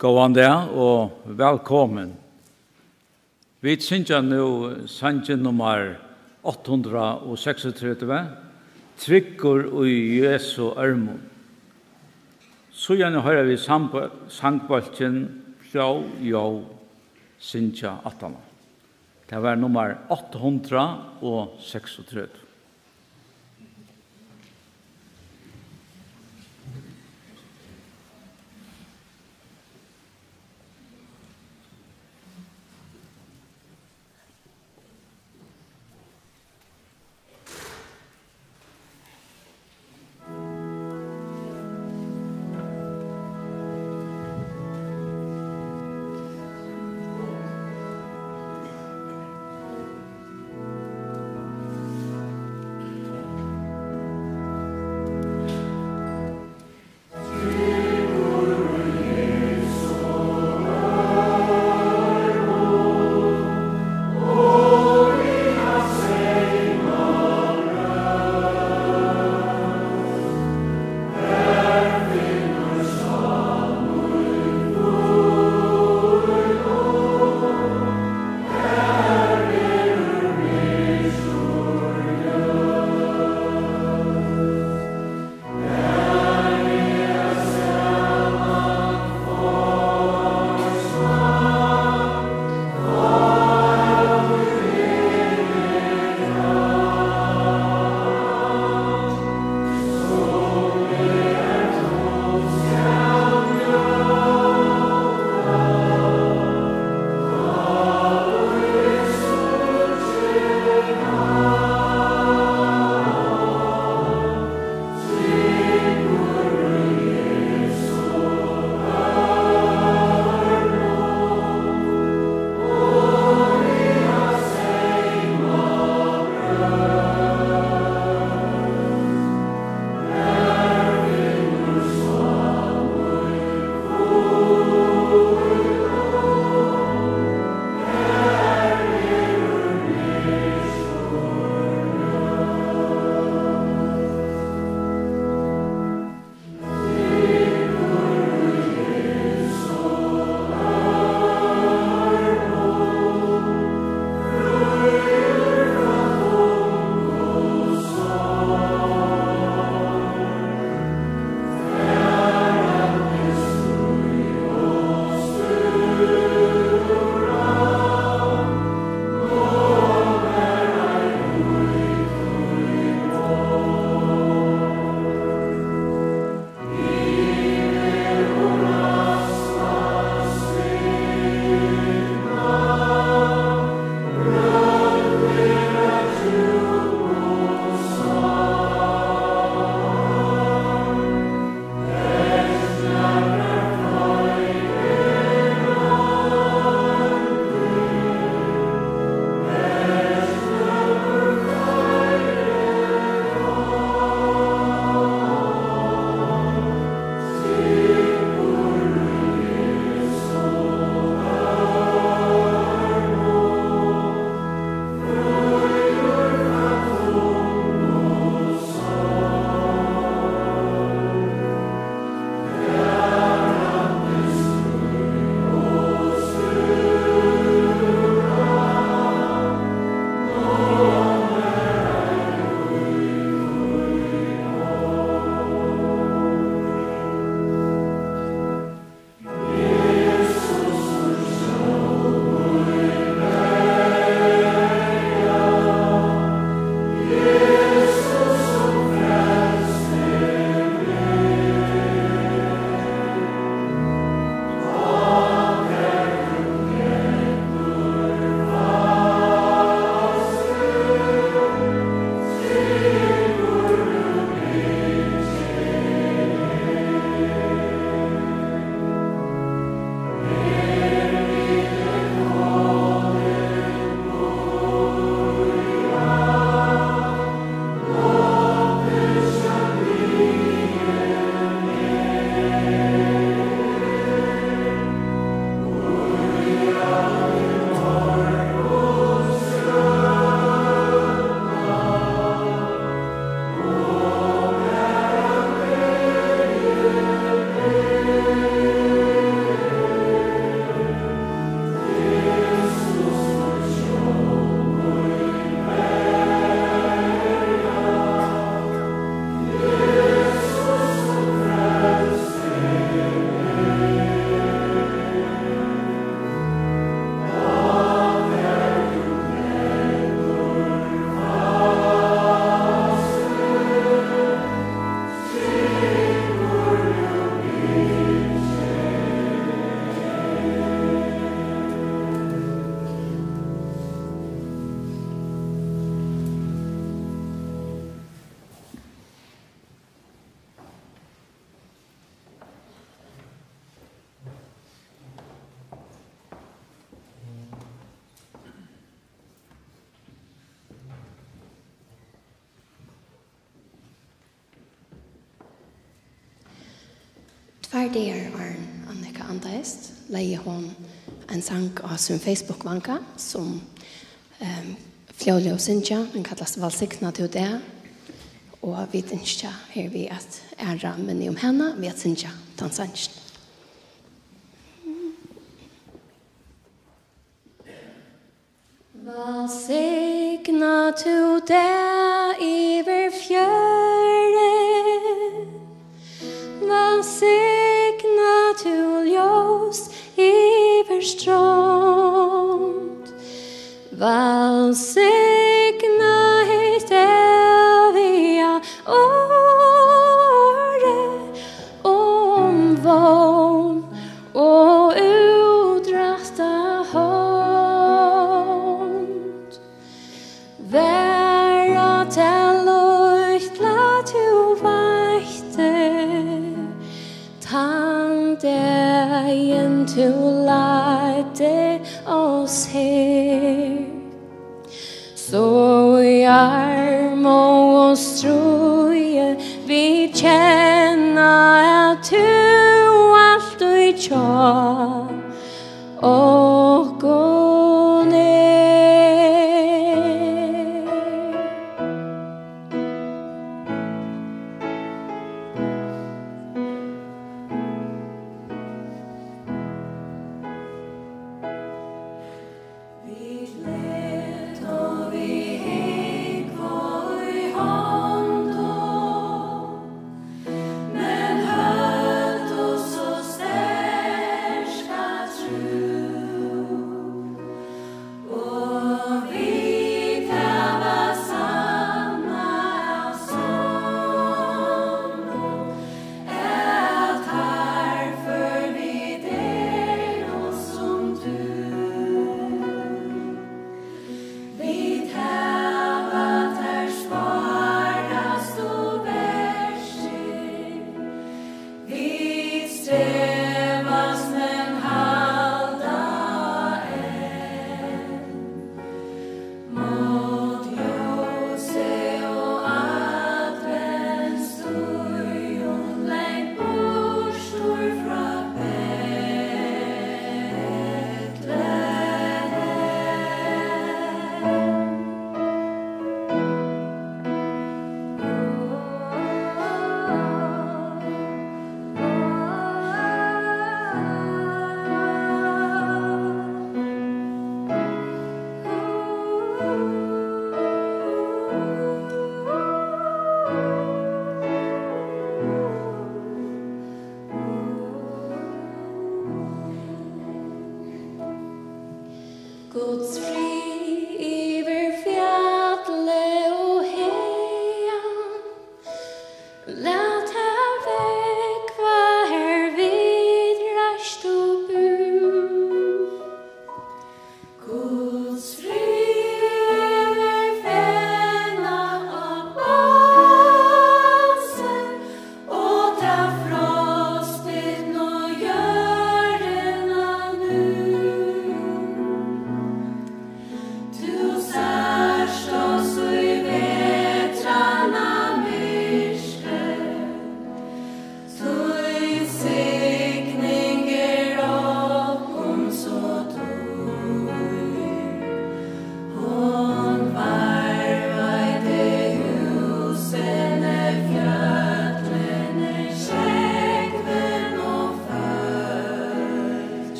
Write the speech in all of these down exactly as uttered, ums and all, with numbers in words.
Góðan dag og vælkomin. Vit syngja nú sangin nummar átta hundrað og seksogtretivu, Tryggur í Jesu ørmum. Síðani hoyra vit sangb-, sangbólkin Ljóð, ljóð, syngja aftaná. Tað var nummar átta hundrað og seksogtretivu. Tveir dagar áðrenn Annika andaðist, legði hon ein sang á sín Facebook-vanga, sum, ehm, fjølliga at syngja, hann kallast Vælsigna tú dag, og vit ynskja hervið at æra minni um hana við at syngja tann sangin. Vælsigna tú dag yvir fjørð, vælsigna tú ljós yvir strond, vælsigna hitt eviga orðið um vón og útrætta hond. Vara tað lítla tú veitti, tann dagin tú leiddi oss her. So í armóð og stríði vit kenna, at tú altíð hjá okkum er. Vit letu, vit hingu í hondum, men høvdu so sterka trú, og vit hava sannað av sonnum, at harðfør vit eru sum tú. Vit hava tær svárastu verkir, vit strevast, men halda enn. Mót ljósi og adventstíðum langt burtur frá Betlehem. Guds frið yvir fjalli og hagan, lat tað vógva, har vit reistu bú. Guds frið yvir fenað og bosið, og tað frostbitnu jørðina nú. Tú sært oss í vetrarmyrkri, tín signing er okkum so dýr. Hon varðveitir húsini, fjøllini, sjógvin og fólk.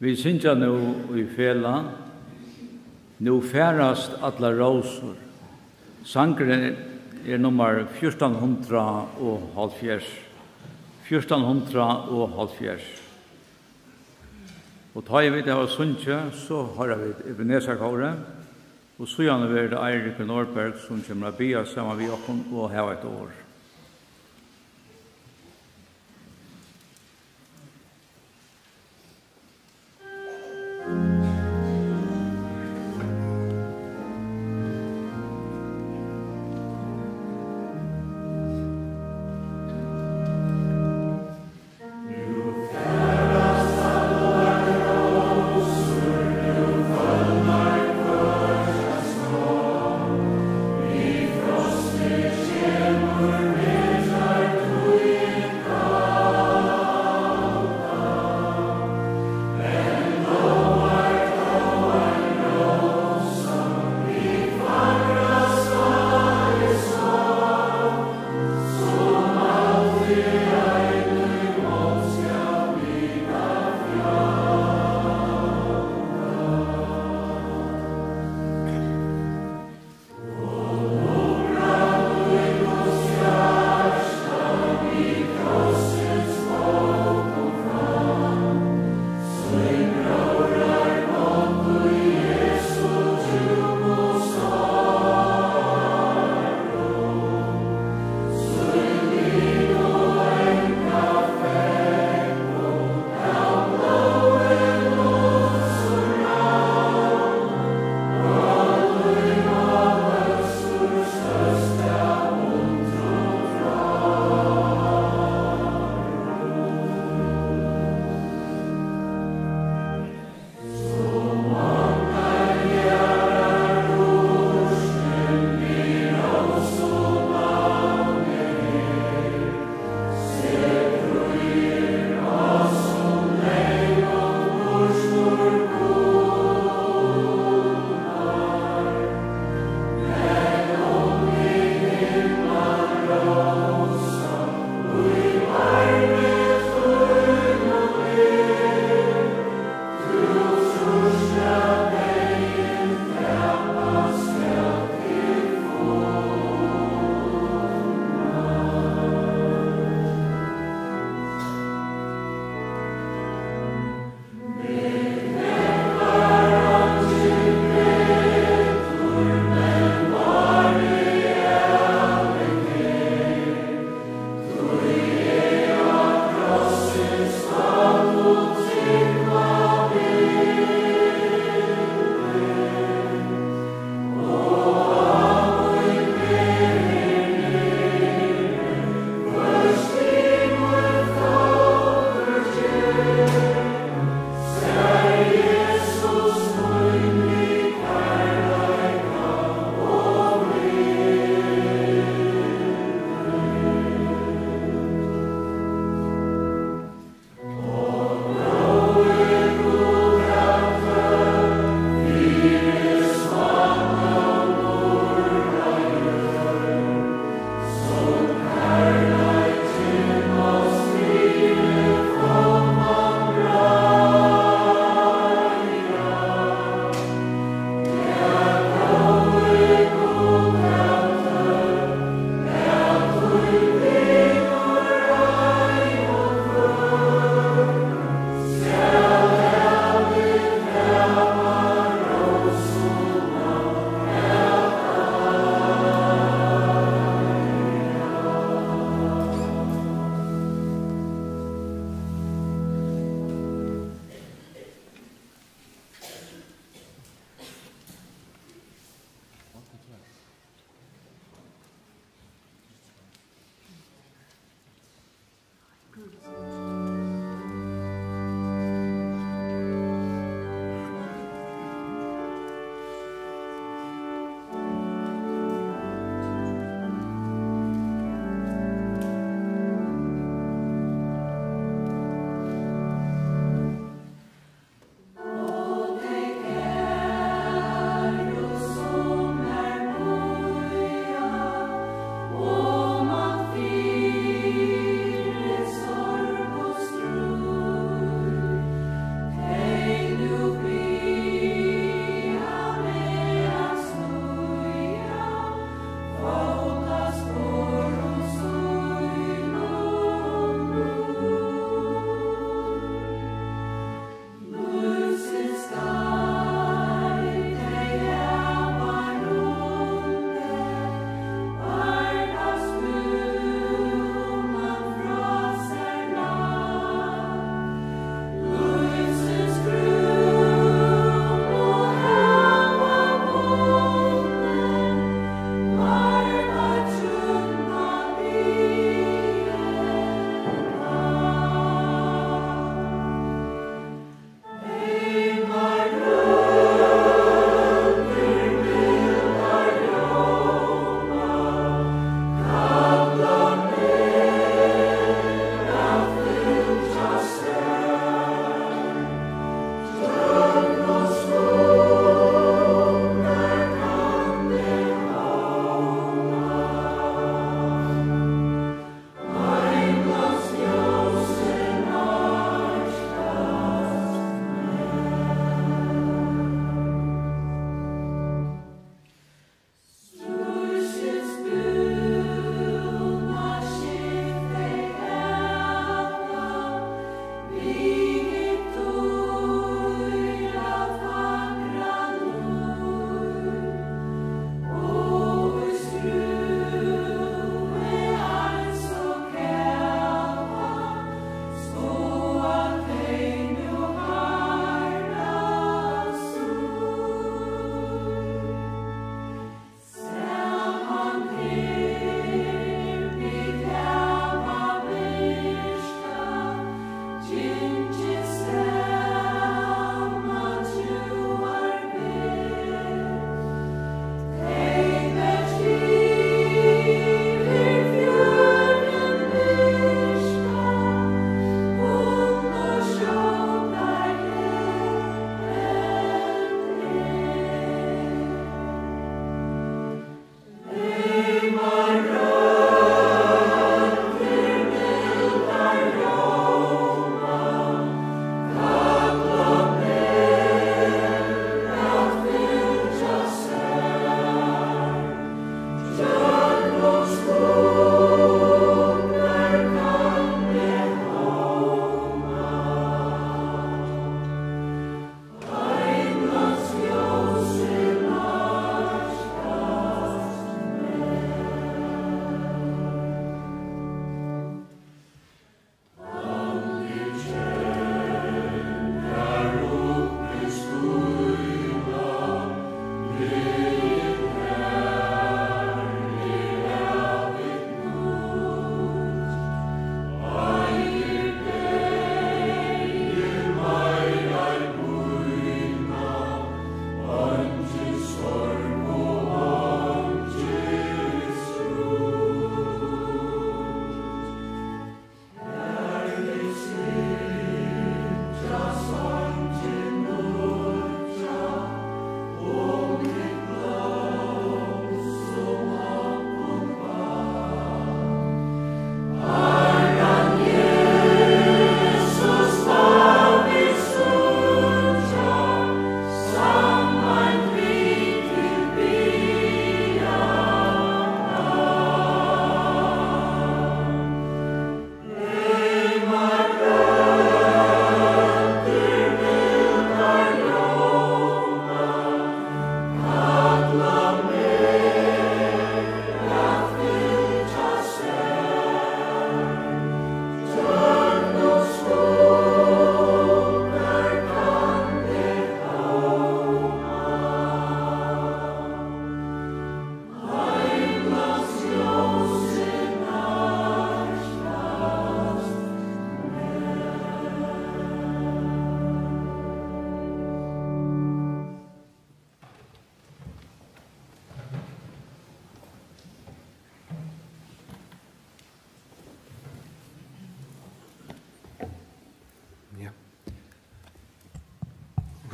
Vit syngja nú í felag, Nú farast allar rósur. Sangurin er nummar fjúrtan hundrað og hálvfjerðs. Fjúrtan hundrað og hálvfjerðs. Og tá ið vit hava sungið, so hoyra vit Ebenezer-kórið. Og síðani verður tað Eirik Norberg, sum kemur at biðja saman við okkum og hava eitt orð.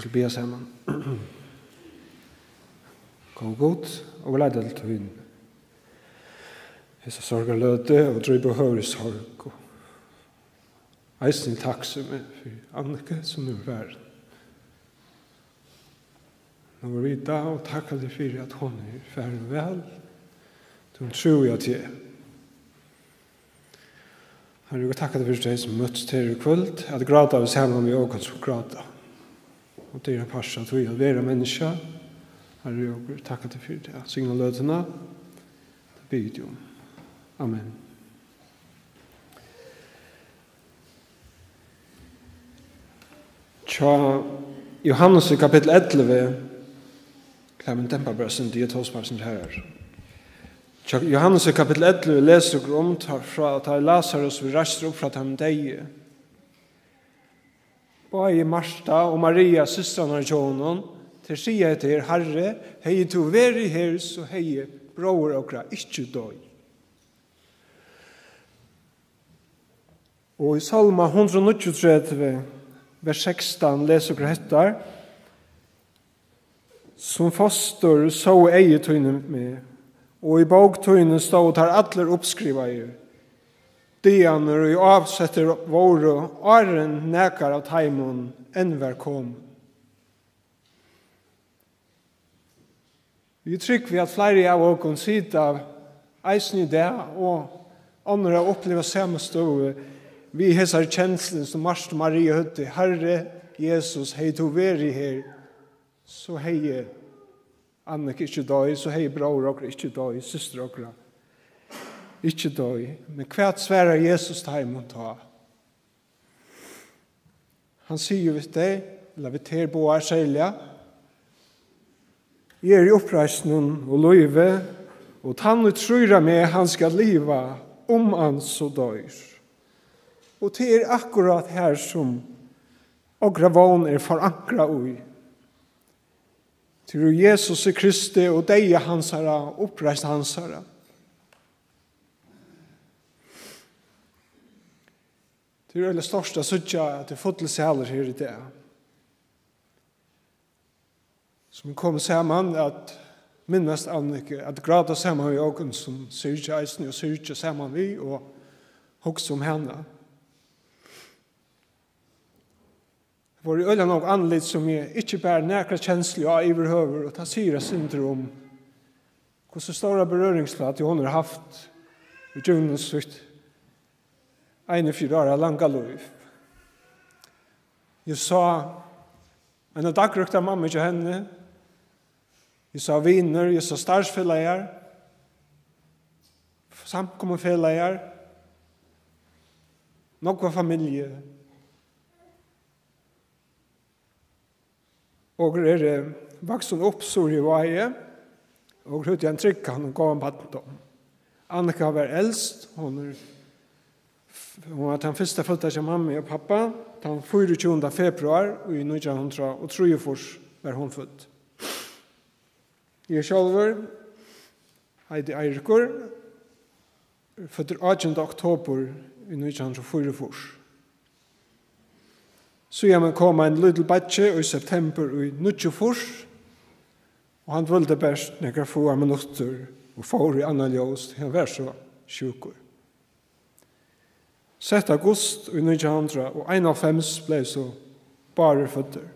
Biðja saman. Góði Gud, okur leita til tín hesa sorgarløtu og drýpa høvur í sorg. Og eisini takksemi fyri Anniku, sum er farin. Nú vit vita og takka tær fyri, at hon er farin væl. Tú trúði á teg. Harri, okur takka tær fyri tey, sum møttust her í kvøld, at gráta við saman við okkum, sum gráta. Og tað er ein partur av tí at vera menniskja. Harri, okur takka tær fyri tað. Signa løtuna. Tað biði eg teg um. Amen. Hjá Jóhannes í kapittul ellivu, lat meg dempa bara eitt sindur, eg tosi bara eitt sindur hægari. Hjá Jóhannes í kapittul ellivu lesa okur um, tá, frá, tá ið Lasarus verður reistur upp frá teimum deyðu. Bæði Marta og Maria, systrarnar hjá honum, tær siga hetta her: Harri, hevði tú verið her, so hevði bróðir okra ikki doyð. Og í Sálma hundrað og níggjuogtretivu, vers sekstan, lesa okur hetta: Sum fostur sóu eygu tíni meg, og í bók tíni stóðu teir allir uppskrivaðir, dagarnir, ið ásettir vóru, áðrenn nakar av teimum enn var komin. Vit trúgva, at fleiri av okkum sita eisini í dag, og onnur hava upplivað sama støðu við hesari kensluni, sum Marta Maria høvdu: Harri Jesus, hevði tú verið her, so hevði Annika ikki doyð, so hevði bróðir okra ikki doyð, systir okra ikki doyð. Men hvat svarar Jesus teimum tá? Hann sigur við tey, ella við tær báðar serliga: Eg eri uppreisnin og lívið, og tann, ið trýr á meg, hann skal liva, um hann so doyr. Og tað er akkurát her, sum okra vón er forankrað í. Trúgv Jesus Kristi og deyða hansara, uppreisn hansara. Tað er øgiliga stórt at síggja, at tað er fullur salur her í dag, sum er komin saman at minnast Anniku, at gráta saman við okkum, sum syrgja eisini, og syrgja saman við og hugsa um hana. Tað vóru øgiliga nógv andlit, sum eg ikki bar nakra kenslu á yvirhøvur, og tað sigur eitt sindur um, hvussu stóra berøringsfløtu hon hevur havt í gjøgnum sítt einogfjøruti ára langa lív. Eg sá eina daggrøktarmammu hjá henni, eg sá vinir, eg sá starvsfelagar, samkomufelagar, nógva familju. Okur eru vaksin upp suður í Vági, og okur høvdu ein tryggan og góðan barndóm. Annika var elst, hon er, hon var tann fyrsta fødda hjá mammu og pappa, tann fýraogtjúgunda februar í nítjan hundrað og trýogfýrs var hon fødd. Eg sjálvur heiti Eirikur, føddur átjanda oktobur í nítjan hundrað og fýraogfýrs. Síðani kom ein lítil beiggi í septembur í níggjuogfýrs, og hann dvøldi bert nakrar fáar minuttir og fór í annað ljós, tí hann var so sjúkur. Sætta august í nítjan hundrað og einoghálvfems bleiv so Bárður føddur.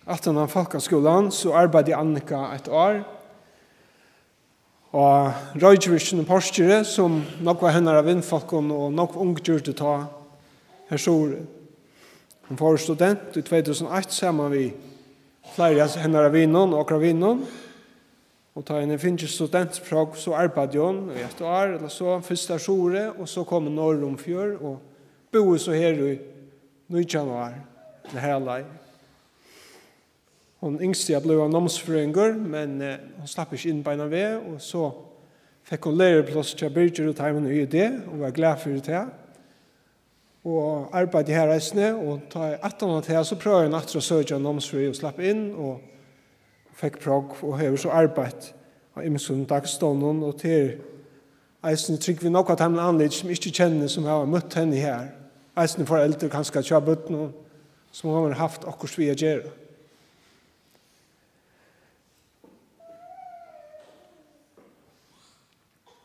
Aftan á fólkaskúlan, so arbeiddi Annika eitt ár á Roykjavirkinum í Porkeri, sum nógv av hennara vinfólkum og nógv ung gjørdu tá her suðuri. Hon fór student í tvey túsund og eitt saman við fleiri av hennara vinum og okra vinum. Og tá hon hevði fingið studentprógv, so arbeiddi hon í eitt ár ella so, fyrst har suðuri, og so kom hon norður um fjørð og búði so her í nítjan ár, ella har á leið. Hon ynskti at blíva námsfrøðingur, men, eh, hon slapp ikki inn beinan veg, og so fekk hon lærupláss hjá Birgir og teimum í I D, og var glað fyri tað. Og arbeiddi har eisini, og tá, aftan á tað, so prøvaði hon aftur at søkja námsfrøði og slapp inn og fekk prógv og hevur so arbeitt á ymsum dagstovnum, og tað er eisini trúgvi nógv av teimum andlitum, sum ikki kenni, sum hava møtt henni her. Eisini foreldur kanska hjá børnum, sum hon hevur havt okkurt við at gera.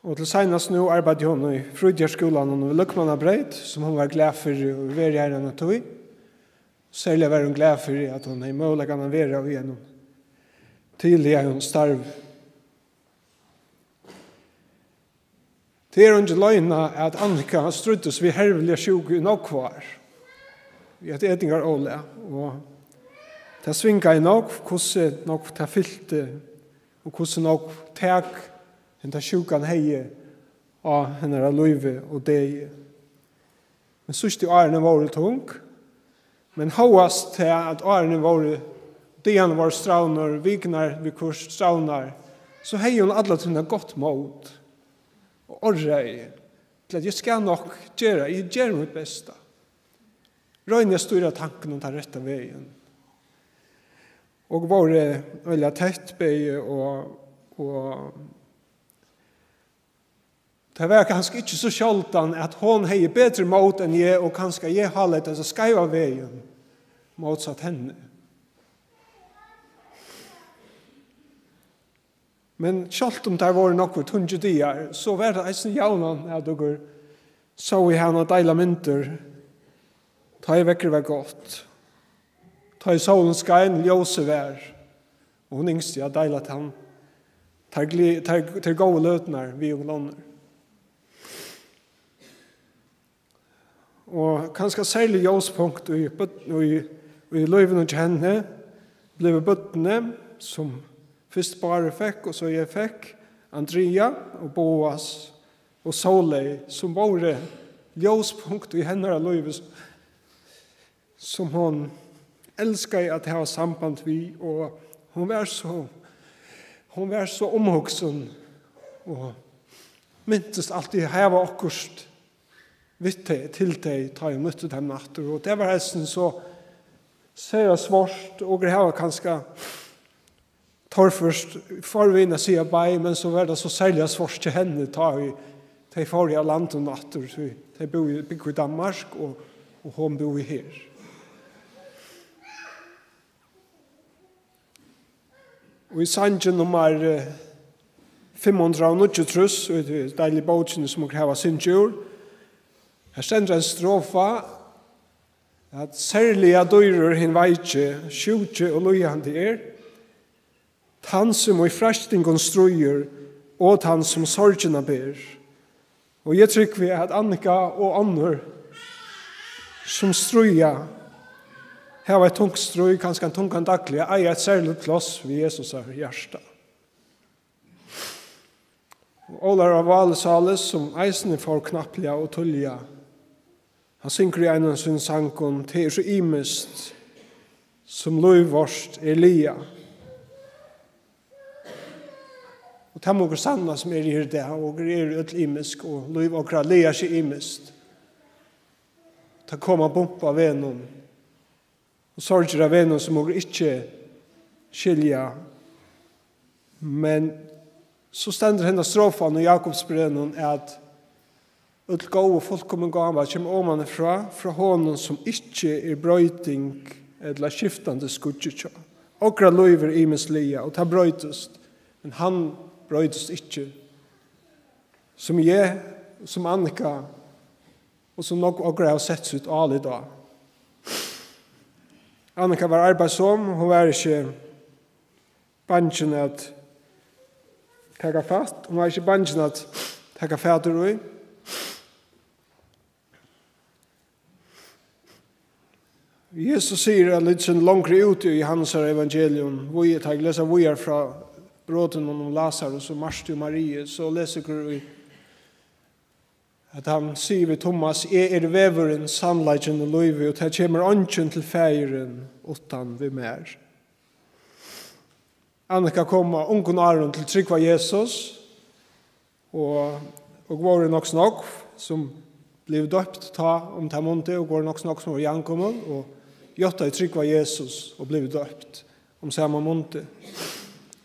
Og til seinast nú arbeiddi hon í frítíðarskúlanum við Løgmannabreyt, sum hon var glað fyri og verið har eina tíð. Serliga var hon glað fyri, at hon hevði møguleikan at vera í einum tíðligum starvi. Tað er eingin loyna, at Annika stríddist við herviliga sjúku í nógv ár, við eitt etingarólag, og tað svingaði nógv, hvussu nógv tað fylti, og hvussu nógv tak henda sjúkan hevði á hennara lívi og degi. Men síðstu árini vóru tung, men hóast tað, at árini vóru, dagarnir vóru strævnir, vikurnar viðhvørt strævnar, so hevði hon alla tíðina gott mót og orðræði til, at eg skal nokk gera, eg geri mítt besta. Royni at stýra tankunum tann rætta vegin. Og vóru øgiliga tætt bæði og, og tað var kanska ikki so sjáldan, at hon hevði betri mót enn eg, og kanska eg háleiddi hesa skeiva vegin mótsatt henni. Men sjálvt um tað vóru nakrir tungir dagar, so var tað eisini javnan, at okur sóu hana deila myndir, tá ið veðrið var gott. Tá ið sólin skein, ljósið var, og hon ynskti at deila tann, tær gli-, tær, tær góðu løturnar við okum onnur. Og kanska serligt ljóspunkt í børn-, í, í lívinum hjá henni, blivu børnini, sum fyrst Bárður fekk, og so eg fekk, Andrea og Boas og Sóley, sum vóru ljóspunkt í hennara lívi, sum hon elskaði at hava samband við, og hon var so, hon var so umhugsin og mintist altíð at hava okkurt við tey, til tey, tá ið hon møtti teimum aftur. Og tað var eisini so sera svárt, og okur hava kanska torført í forvegin at siga bei, men so var tað so serliga svárt hjá henni, tá ið tey fóru av landinum aftur, tí tey búðu, búðu í Danmark, og, og hon búði her. Og í sangi nummar, eh, fimm hundrað og níggjuogtrýss, í tí deiligu bókini sum okur hava sungið úr, her stendur ein strofa, at serliga dýrur hin veiki, sjúki og líðandi er, tann sum í freistingum stríðir og tann sum sorgina ber. Og eg trúgvi, at Annika og onnur, sum stríða, hava eitt tungt stríð, kanska ein tungan dagliga, eiga eitt serligt pláss við Jesusar hjarta. Og Ólavur á Váli sális, sum eisini fór knappliga og tíðliga, hann syngur í einum av sínum sangum: "Tað er so ymiskt, sum lív vort er liðað." Og tað mugu okur sanna, sum eru her í dag, og okur eru øll ymisk, og lív okra lagar seg ymiskt. Tað koma bump á vegnum, og sorgir á vegnum, sum okur ikki skilja. Men so stendur henda strofan í Jakobsbrævinum, at øll góð og fullkomin gáva kemur omanífrá, frá honum, sum ikki er broyting ella skiftandi skuggi hjá. Okra lív er ymiskt lagað, og tað broytist, men hann broytist ikki. Sum eg, sum Annika, og sum nógv okra hava sett sítt álit á. Annika var arbeiðsom, hon var ikki bangin at taka fatt, hon var ikki bangin at taka fatur í. Jesus sigur eitt sindur longri úti í Jóhannesar evangelium, og eg taki lesa víðari frá brotinum um Lasarus og Martu og Mariu, so lesa okur í at hann sigur við Tummas: "Eg eri vegurin, sannleikin og lívið, og tað kemur eingin til Faðirin uttan við mær." Annika kom á ungum árum til trúgv á Jesus, og, og vóru nokk so nógv, sum blivu døpt tá um tað mundið, og vóru nokk so nógv, sum vóru javngomul, og játtaðu trúgv á Jesus og blivu døpt um sama mundið.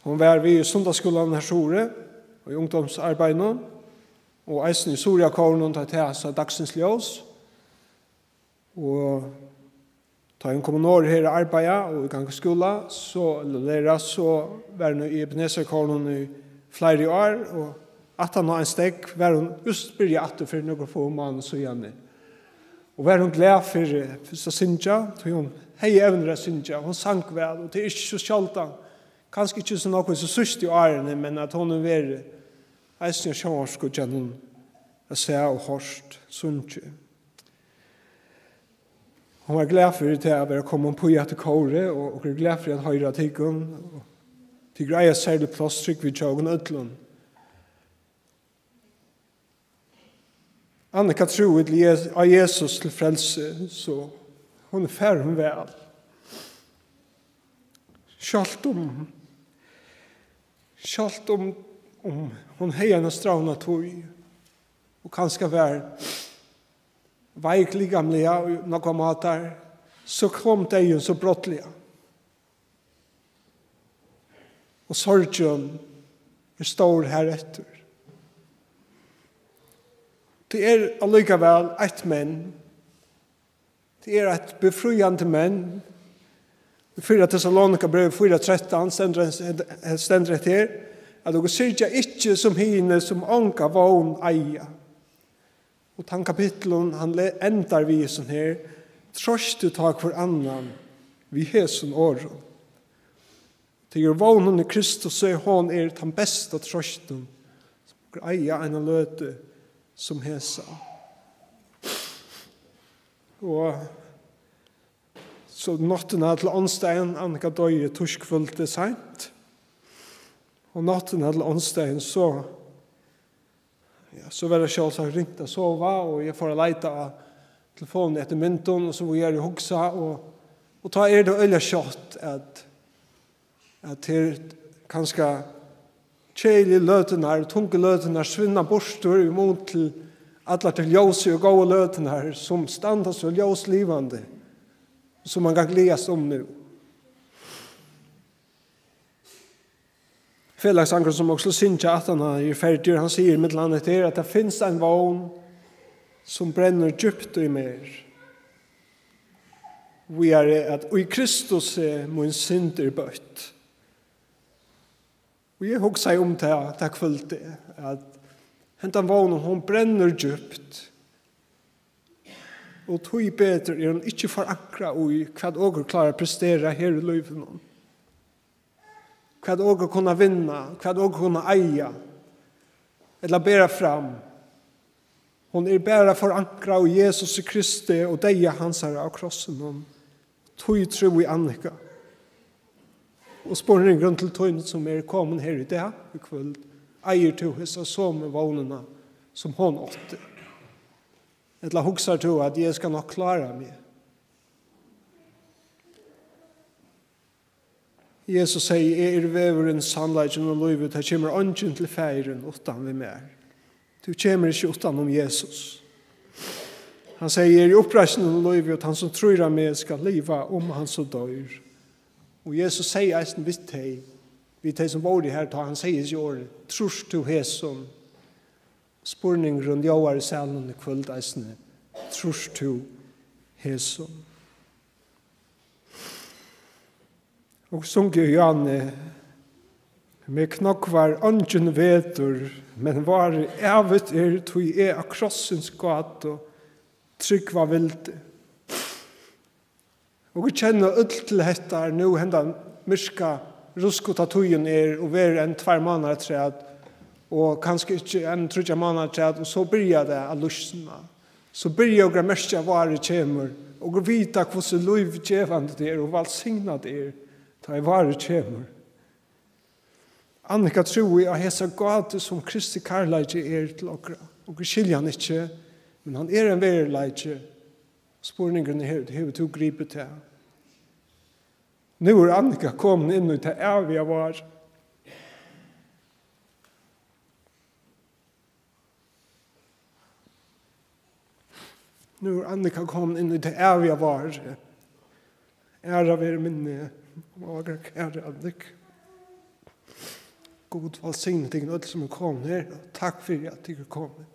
Hon var við í sunnudagsskúlanum her suðuri, og í ungdómsarbeiðinum, og eisini í Suðuroyarkórinum, tá tað sá dagsins ljós. Og Tá hon kom norður her at arbeiða og í gang í skúla, so, ella læra, so var hon í Ebenezer-kórinum í fleiri ár, og aftan á ein steðg var hon júst byrjað aftur fyri nøkrum fáum mánaðum síðani. Og var hon glað fyri, fyrst at syngja, tí hon hevði evnir at syngja, hon sang væl, og tað er ikki so sjáldan, kanska ikki so nógv í so síðstu árini, men at hon hevur verið eisini á sjónvarpsskíggjanum at sæð og hoyrt sungið. Hon var glað fyri tað at vera komin upp í aftur kórið, og okur eru glað fyri at hoyra tykkum. Og tykur eiga serligt pláss, trúgvi eg, hjá okkum øllum. Annika trúði til Jes-, á Jesus til frelsi, so hon er farin væl. Sjálvt um, sjálvt um, um hon hevði eina strævna tíð, og kanska var veik likamliga í nógvar mátar, so kom deyðin so brádliga. Og sorgin er stór hareftir. Tað er allíkavæl eitt men. Tað er eitt befríandi men. Í fyrra Tessalonikabrævi fýra trettan stendur, stendur hetta her, at okur syrgja ikki sum hini, sum onga vón eiga. Og tann kapittulin, hann le-, endar við hesum her: Troystið tá hvør annan við hesum orðum. Tí er vónin í Kristus, so hon er tann besta troystin, sum okur eiga eina løtu sum hesa. Og so náttina til ónsdagin, Annika doyði týskvøldið seint. Og náttina til ónsdagin, so, ja, so var tað sjálvsagt ringt at sova, og eg fór at leita á telefonini eftir myndum, og so var eg og hugsa, og, og tá er tað øgiliga skjótt, at, at tað er kanska keðiligu løturnar, tungu løturnar svinna burtur í mun til allar tær ljósu og góðu løturnar, sum standa so ljóslivandi, sum man kann gleðast um nú. Felagssangurin, sum okur skulu syngja aftan á eg eri ferdigur, hann sigur millum annað hetta her, at tað finst ein vón, sum brennur djúpt í mær. Víðari, at í Kristus er mín synd er bøtt. Og eg hugsaði um tað, tað kvøldið, at hendan vónin, hon brennur djúpt. Og tí betur er hon ikki forankrað í, hvat okur klára at prestera her í lívinum. Hvat okur kunna vinna, hvat okur kunna eiga, ella bera fram. Hon er bara forankrað í Jesusi Kristi og deyða hansara á krossinum. Tí trúði Annika. Og spurningurin til tín, sum er komin her í dag, í kvøld: Eigur tú hesa somu vónina, sum hon átti? Ella hugsar tú, at eg skal nokk klára meg? Jesus segði: Eg eri vegurin, sannleikin og lívið, tað kemur eingin til Faðirin uttan við mær. Tú kemur ikki uttan um Jesus. Hann segði: Eg eri uppreisnin og lívið, og tann, sum trýr á meg, skal liva, um hann so doyr. Og Jesus segði eisini við tey, við tey, sum vóru har, tá hann segði hesi orð: Trýrt tú hesum? Spurningurin ljóðar í salinum í kvøld eisini: Trýrt tú hesum? Og sungu í Johanni: Meg knógvar eingin vetur, men várið ævigt er, tí eg á krossins gátu trúgva vildi. Og vit kenna øll til hetta, nú hendan myrka, ruskuta tíðin er og verður enn tveir mánaðir afturat, og kanska ikki enn tríggjar mánaðir afturat, og so byrjar tað at lýsna. So byrja okur at merkja, at várið kemur, og okur vita, hvussu lívgevandi tað er og vælsignað tað er, tá ið várið kemur. Annika trúði á hesa gátu, sum Kristi kærleiki er til okra. Okur skilja hann ikki, men hann er ein veruleiki. Spurningurin er: hevur, hevur tú gripið tað? Nú er Annika komin inn í tað æviga vár. Nú er Annika komin inn í tað æviga vár. Æra veri minni, okkara kæru Annika. Gud vælsigni tykkum øll, sum eru komin her, og takk fyri, at tykur eru komin.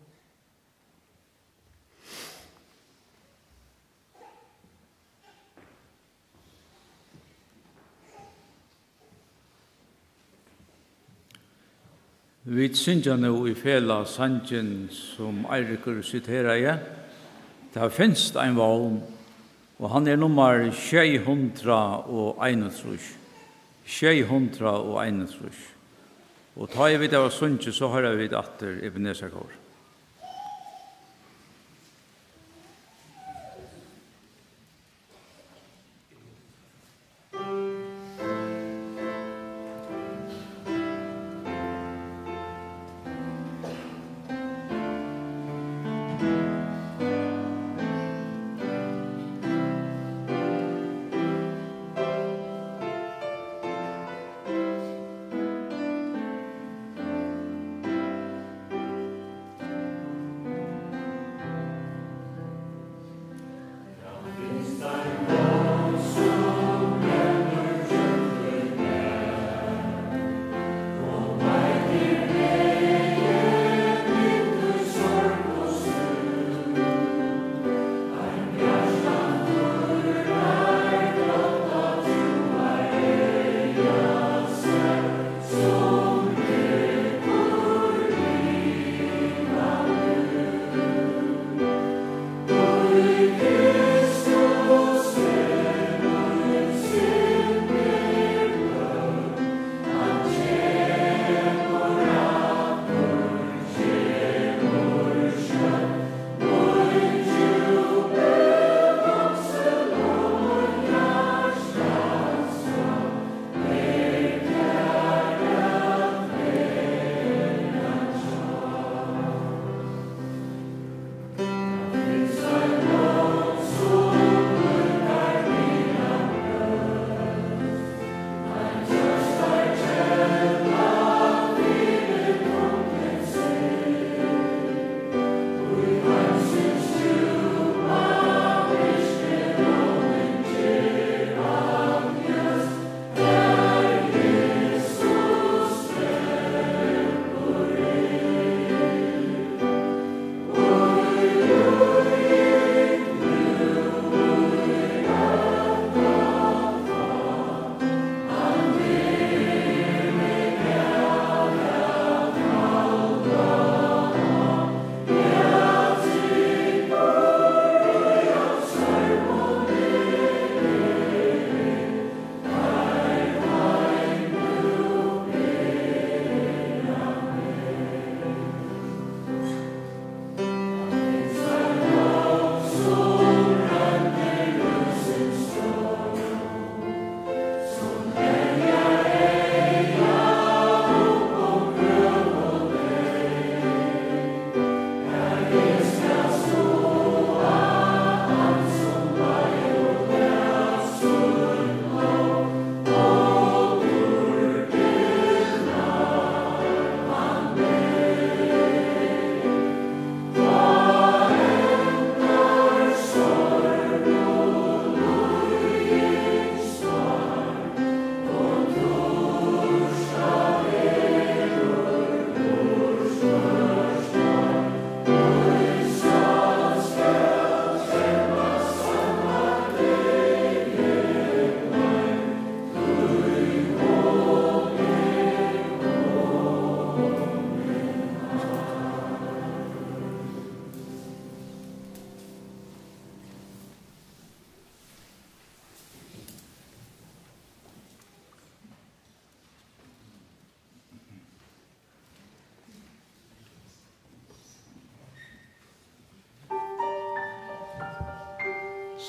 Vit syngja nú í felag sangin, sum Eirikur siteraði. Tað finst ein vón, og hann er nummar sjey hundrað og einogtrýss. Sjey hundrað og einogtrýss. Og tá ið vit hava sungið, so hoyra vit aftur Ebenezer-kór.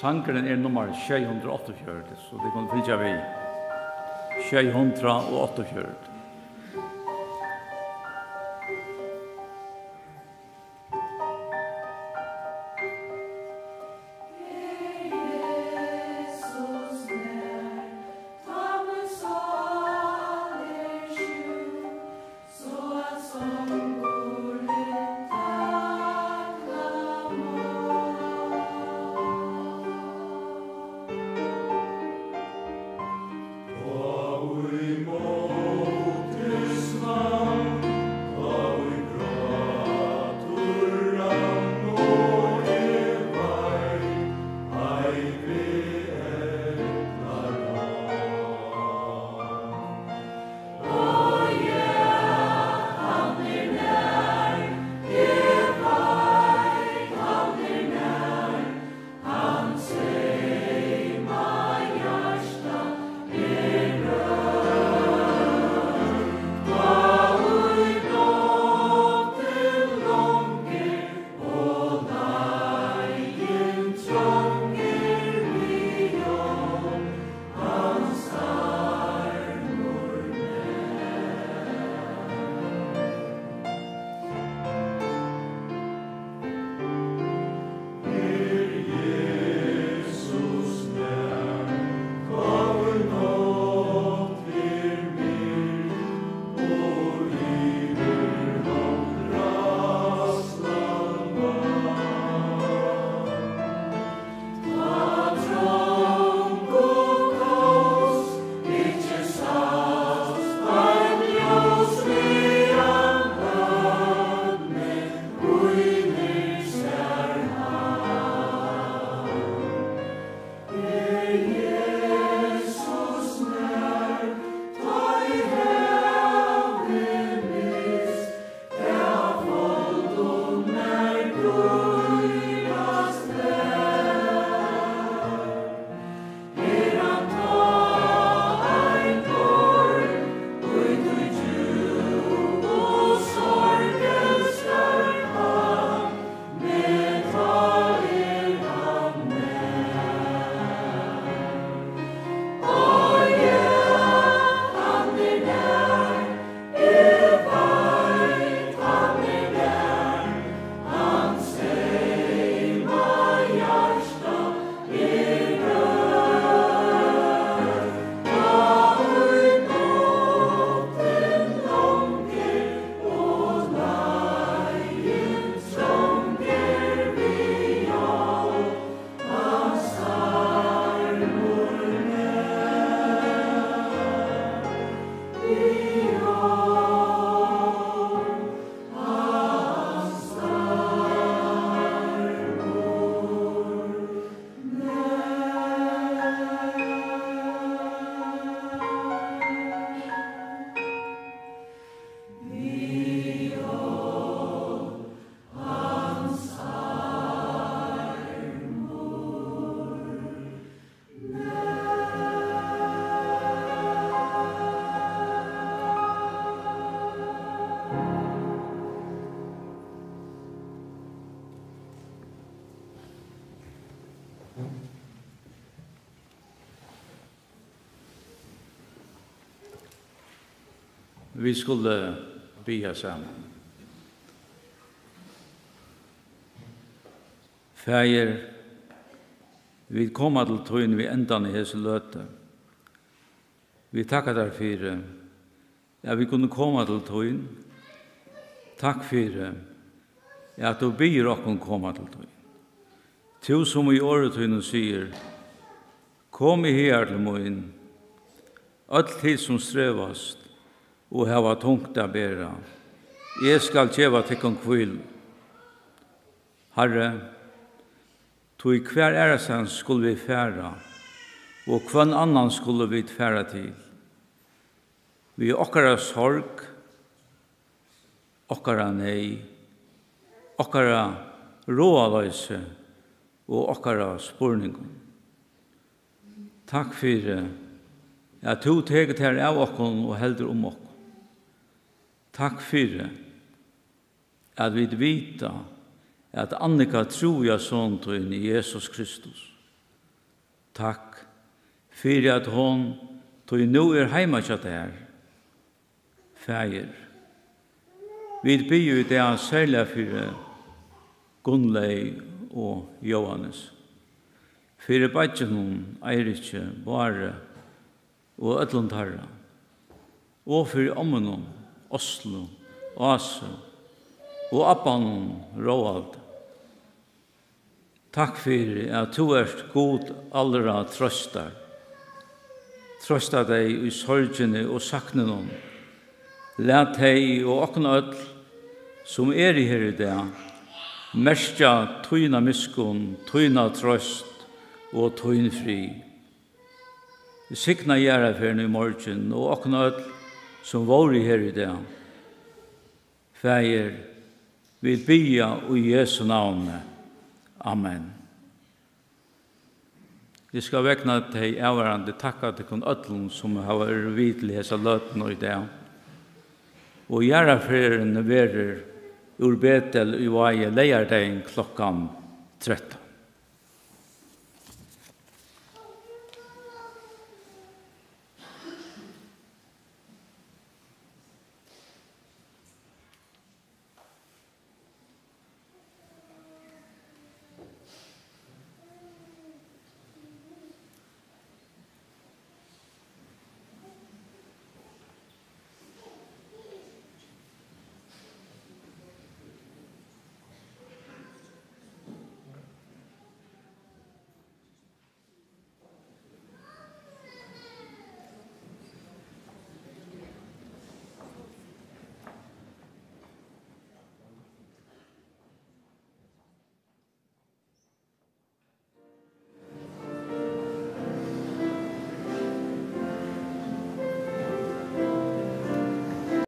Sangurin er nummar sjey hundrað og áttaogfjøruti, so tit kunnu fylgja við. Sjey hundrað og áttaogfjøruti. Vit skulu biðja saman. Faðir, vit koma til tín við endan í hesi løtu. Vit takka tær fyri, at vit kunnu koma til tín. Takk fyri, at tú biður okkum koma til tín. Tú, sum í orði tínum sigur: Komið higar til mín, øll tit, sum strevast og hava tungt at bera, eg skal geva tykkum hvílu. Harri, tí hvar aðrastaðni skulu vit fara, og hvønn annan skulu vit fara til? Við okkara sorg, okkara neyð, okkara ráðaloysi og okkara spurningum. Takk fyri, at tú tekur tær av okkum og heldur um okkum. Takk fyri, at vit vita, at Annika trúði á Son tín, Jesus Kristus. Takk fyri, at hon tí nú er heima hjá tær. Faðir, vit biðja í dag serliga fyri Gunnleyg og Jóhannes, fyri beiggjunum Eiriki, Báru og øllum teirra, og fyri ommunum Oslu, Ásu og abbanum Róaldi. Takk fyri, at tú ert Gud allra trøstar. Trøsta tey í sorgini og sakninum. Lat tey og okkum øll, sum eru her í dag, merkja tína miskunn, tína trøst og tín frið. Signa jarðarferðina í morgin og okkum øll, sum vóru her í dag. Faðir, vit biðja í Jesu navni. Amen. Eg skal vegna tey avvarðandi takka tykkum øllum, sum hava verið við til hesa løtuna í dag. Og jarðarferðin verður úr Betel í Vági leygardagin klokkan trettan.